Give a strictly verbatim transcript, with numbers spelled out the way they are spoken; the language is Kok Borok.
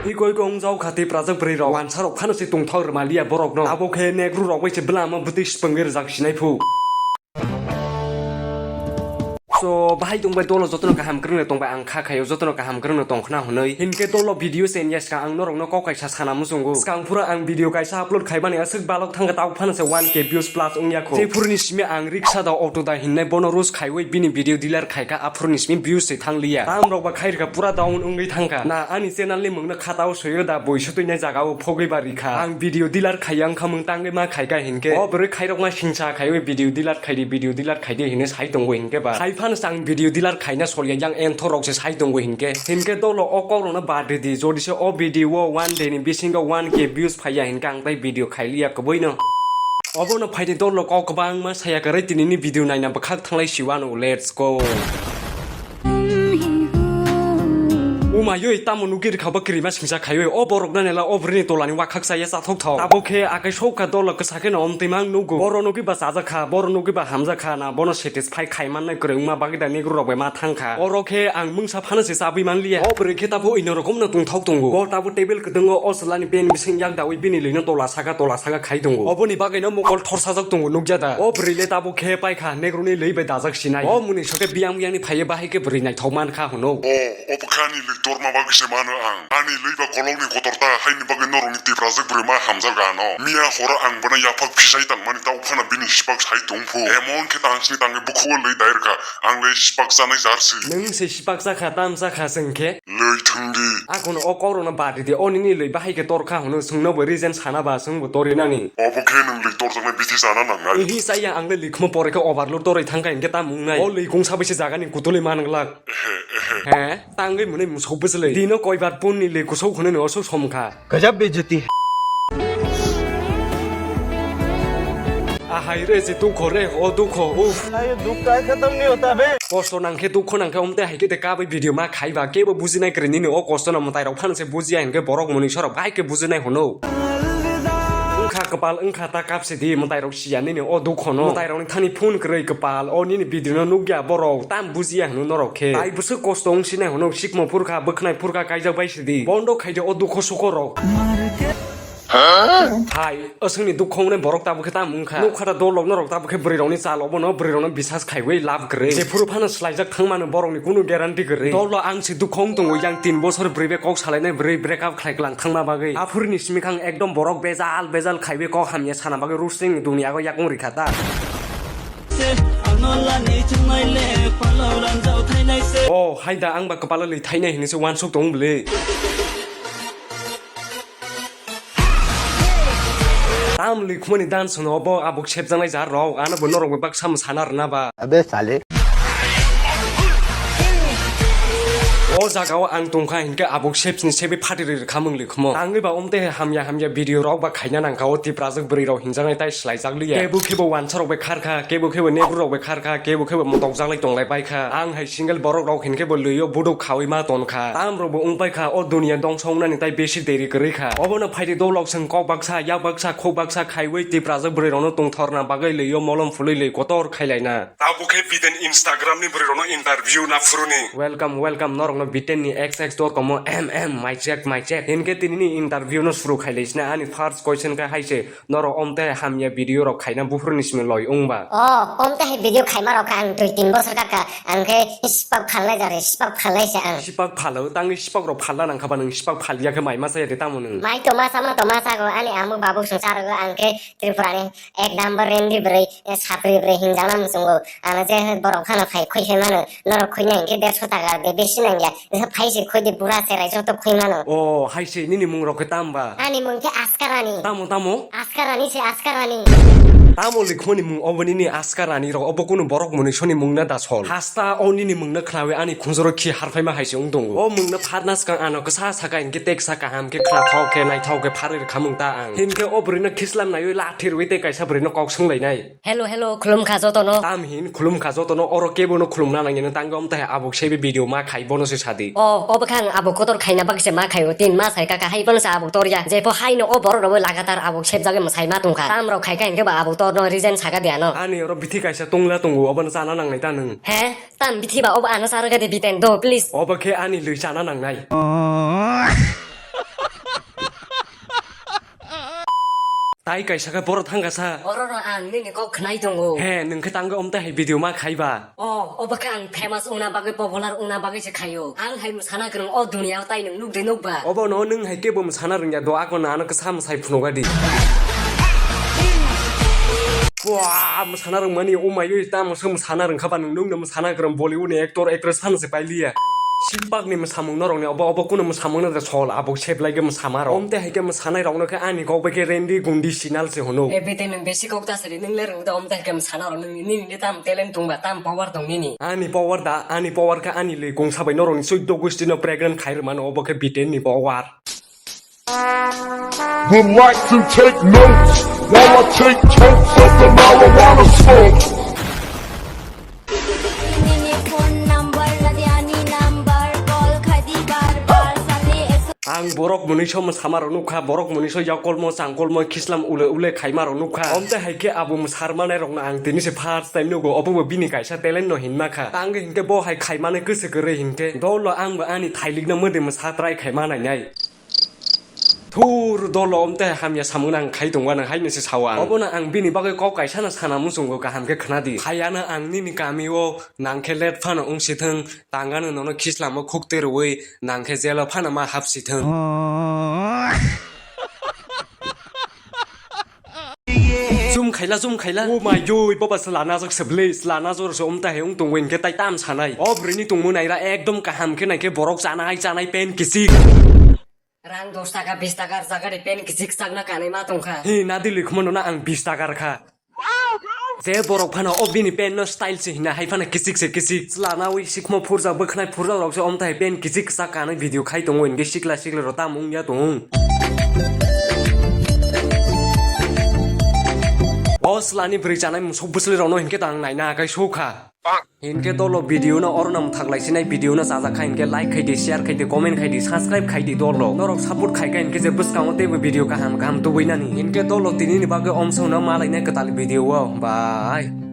Iko iko wng jao kha tei prajak bwrwi rok wansa rok phano se tongthok rwma liya borok no. Abo khe negru rok bai se bwlamo bwtwi swpwngwi rwjak sinai phu. So, bahai tongbai dolo jotono kaham kwrwngno tongbai ang kha khaio jotono kaham kwrwngno tongkhna hwnwi. Hinkhe dolo video se wngya swkang ang norokno kok kaisa sana muchungo. Swkang phuru ang video kaisa upload khaimani aswk balok thangkha tabuk phano se one K views plus wngya kho. Jephuruni simi ang riksa da auto da hinnai bono roast khaiwi bini video delete khaikha aphuruni simi views se thangliya. Tamrok ba khairikha pura down wngwi thangkha. Na ani channel ni mungno khatao soyo da boi sotwinai jagao phogwi ba rikha. Ang video delete khaiya wngkha mung tangwi ma khaikha hinkhe. O bwrwi khairokma singsa khaiwi video delete khaidi, video delete khaidi hinwi sai tongo hinkhe ba. Hai phano chang video delete khaina solya yang enthorok se sai tongo hinkhe. Hinkhe dolo o kokrokno bad ridi, jodi se o video o one day ni bisingo one K views phaiya hinkhe ang tai video khailiya kwbwino. Obono phaidi dolo kok kwbangma saya kwrwi tinini video naina bwkhak thanglai siwano. Let's go. Umayoi tamo nugwi rwkha bo kwrwima singsa khaiwi o borok nanela o bwrwini tolani wakhak chaya chathok thok. Tabuk khe akai sokha dolo kwsa kheno omtwi mang nugo. Boro nugwi ba chajak kha, boro nugwi ba hamjak kha na bono satisfy khai mannai kwrwi wngma bagwi da negro rok bai ma thang kha. Oro khe ang mungsa phano se chabwi man liya. O bwrwi khe tabuk ino rokomno tongthok tongo. Bo tabuk table kwdwngo o chwlani pant bising yak dawi bini lwino tola saka tola saka khai tongo. Oboni bagwino mokol thor sajak tongo nukya da. O bwrwi le tabuk khe paikha negroni lwi bai dajak sinai. O muni soke biyang biyangni phaiye bahai khe bwrwi naithok man kha hwno. O, obo khe ani lwi torma bagwi se mano ang. Ani lwi ba kolokni kotor ta, haini bagwi norokni tiprajak bwrwi ma hamjak ano. Miya horo ang bono yaphak phisai tangmani tau phano bini sipak sai tong phu. Emon khe tangsni tangwi bukhugo lwi dair kha, ang lwi sipak chanai jar si. Nwng se sipak cha kha, tam cha kha se hwnkhe? Lwi thwng di. Akono o kokrokno bad ridi, o nini lwi bahai khe tor kha hwno, chwngno bo reason sana ba chwng bo tor rinani. Obo khe nwng lwi torjaknai bithi chana nangnai. Ehi chaya ang le lwi khmo pore khe overload torwi thang kha hinkhe tam wngnai. O lwi kungsa bai se jagani kutulwi manglak. Ehe, ehe. He, tangwi mwnwi musok bwchlwi. Dino koibar punni lwi kusuk hwnwi no osuk som kha. Gajab bejati. Ahai re je dukho re, o dukho, uff. Ayo dukh ka khatam nahi hota be. Kosto nangkhe dukho nangkhe omte haikhe de kabai video ma khaiba kebo bujinai kwrwi nini o kosto no mwtai rok phano se bujiya hinkhe borok mwnwi sorok bai khe bujinai hwno. Wngkha kwpal wngkha ta kapsi di mwtai rok siya nini o dukho no. Mwtai rok ni thani phone kwrwi kwpal o nini video no nukya borok tam bujiya hwno norok khe. Tai bwswk kosto wngsinai hwno sikmo phurkha bwkhnai phurkha kaijak bai sidi. Bondo khaidi o dukho sukhorok. Hai, aswkni dukho wngnai borok tabuk khe tamo wngkha. Nukha da dolok norok tabuk khe bwrwi rokni chal obono bwrwi rokno bisas khaiwi lab kwrwi. Jephuru phano swlaijak thangmano borokni kunu guarantee kwrwi. Dolo ang se dukho wng tongo yang tin bosor bwrwi bai kok salainai bwrwi break up khlai klang thangma bagwi. Aphuruni simi khang ekdom borok bejal bejal khaiwi kok hamya sana bagwi roasting ni duniyago yakung rikha ta. O, hai da ang ba kwpalo lwi thainai hinwi se uansuk tong bwle. Tam lwi khumani dan sono obo abuk sepjaknai jar rok, ano bo norok bai baksa mwsana rwna ba. Abe sale. O jaga o ang tongkha hinkhe abuk sepsni sebi phatiri rwkha mung lwi khumo. Tangwi ba omte hamya hamya video rok ba khaina nangkha o tiprajwk bwrwi rok hinjaknai tai swlaijak liya. Kebo khebo wansa rok bai kharkha, kebo khebo nebru rok bai kharkha, kebo khebo motokjak lai tonglai baikha. Ang hai single borok rok hinkhe bo lwi o buduk khawi ma tonkha. Tam rok bo wng paikha o duniya dongso wngnani tai besi deri kwrwi kha. Obono phaidi dolok chwng kok baksa, yak baksa, khuk baksa khaiwi tiprajwk bwrwi rokno tongthorna bagwi lwi o molom phulwi lwi kotor khailaina. Tabuk khe Biden Instagram ni bwrwi rokno interview na phuruni. Welcome, welcome, norokno Biden ni X X dot com o M M, my check, my check. Hinkhe tinini interview no suru khailai sina ani first question khe hai se, norok omte hamya video rok khaina buphuru ni simi loi wng ba? O, omte hai video khaima rok kha ang dui tin bosor kaka, ang khe sipak phalnai jare, sipak phalnai se ang. Sipak phalo, tangni sipak rok phalna nangkha ba nwng sipak phalia khe mai ma chaya de tamo nwng? Mai to ma sama to ma sago, ani amuk babuk sung sarogo ang khe Tripura ni ek number rendi bwrwi, eh, sapri bwrwi hinjakna muchungo. Ano je borok phano phai khoi se mano, norok khoina hinkhe derso taka de besi nangya. Phai se khoi de bura cherai joto khoi mano. O, hai se nini mung rok khe tamo ba? Ani mung khe Askarani. Tamo, tamo? Askarani se Askarani. Tamo likhmani mung obo nini Askarani rok, obo kunu borok mwnwi soni mung na da sol. Hasta o nini mung na khnawi ani khunjoro khi harphaima hai se wng tongo. O mung na pharna swkang ano kwsa saka hinkhe teksa kaham khe khnathok khe naithok khe pharwi rwkha mung ta ang. Hinkhe o bwrwi no khislam naiwi lathi rwi tei kaisa bwrwi no kok swnglainai. Hello, hello, khulumkha jotono. Tam hin khulumkha jotono, oro kebo no khulumna nangya, nang tangwi omtahai abuk sebe video ma khai bono se sa. O, o bwkha ang abo kotor khaina bagwi se ma khaio, tin ma sai kaka hai phano se abo tor ya. Jepho haino o borok rokbo lagatar abo sebjagwi mwsai ma tongkha. Tam rok khaikha hinkhe bo abo tor no reason saka de ano. Ani oro bithi kaisa tongla tongo, obono chana nangnai ta nwng. He? Tam bithi ba obo ano charo khe de biten do, please. Obo khe ani lwi chana nangnai. Tai kaisa khe borok thangkha sa. Oro ro ang nini kok khnai tongo. He, nwng khe tangwi omtai hai video ma khai ba? O, obo khe ang famous wngna bagwi, popular wngna bagwi se khaio. Ang hai mwsana kwrwng o duniya o tai nwng nuk de nuk ba? Obo no nwng hai kebo mwsana rwngya do, ako no ano kisa mwsai phunukgadi. Bua, mwsana rwngmani, oh my, oi, tamo se mwsana rwngkha ba nwng, nwng no mwsana kwrwng Bollywood ni actor, actress phano se pailiya. Sipak ni mwsamung norok ni obo, obo kuno mwsamung no de sol, abo seblai ge mwsama rok. Omte hai ke mwsanai rok no khe ani kok bai khe rendi gundi sinal se hwno. E bete nwng besi kok ta sari, nwng le rwng da omte hai ke mwsana rok nwng nini tam talent tong ba, tam power tong nini. Ani power da, ani power khe ani le kung sabai norok ni sui do gusti no pregnant khai rwmano, obo khe biten ni power. Relax and take notes while I take totes of the marijuana smoke. Nini phone number na di ani number, call khai di bar bar, sale eso. Ang borok mwnwi so mwsama rok nukha, borok mwnwi so yakolmo changkolmo khislam ule ule khaima rok nukha. Omte hai khe abo mwsarmanai rokno ang tini se first time nugo, obo bo bini kaisa talent no hinma kha. Tang hinkhe bo hai khaimani kwswk kwrwi hinkhe dolo ang bo ani thailikno mwdwi mwsa try khaima nainai. Thur dolo omte hamya samung nang khai tongwa nang haino se sao ang. Obono ang bini bagwi kok kaisa no sana muchungo kaham khe khna di. Phaiano ang nini kami o nang khe let phano wng si thung, tangano nono khislamo khuk twi rwui nang khe jelo phano ma hap si thung. Zoom khaila, zoom khaila. Oh my god, baba, sla najak se ble, sla najak se omta he ung tongwi hinkhe tai tam sanai. O bwrwini tongmo naira ekdom kaham khe naikhe borok chanai chanai pen kisik. Rang dos taka, bis taka rwchak gari pen kisik chakna kanwi ma tongkha. He, nadi lwi khumano na ang bis taka rwkha. Je borok phano o bini pen no style se hina hai phano kisik se kisik. Chwla nawi sikmo phurjak bwkhnai phurjak rok se omta hai pen kisik kwchak kanwi video khai tongo hinkhe sikla sikla rok tamo wngya tong. O chwlani bwrwi chanai musuk bwsli rokno hinkhe tang naina akai sukha. Hinkhe dolo video no oro no mwthak lai sinai, video no chajak kha hinkhe like khai di, share khai di, comment khai di, subscribe khai di dolo. Norok support khai kha hinkhe je bwskango teibo video kaham kaham tubui nani. Hinkhe dolo tini ni bagwi omsong no ma lai nai kwtal video o. Bye.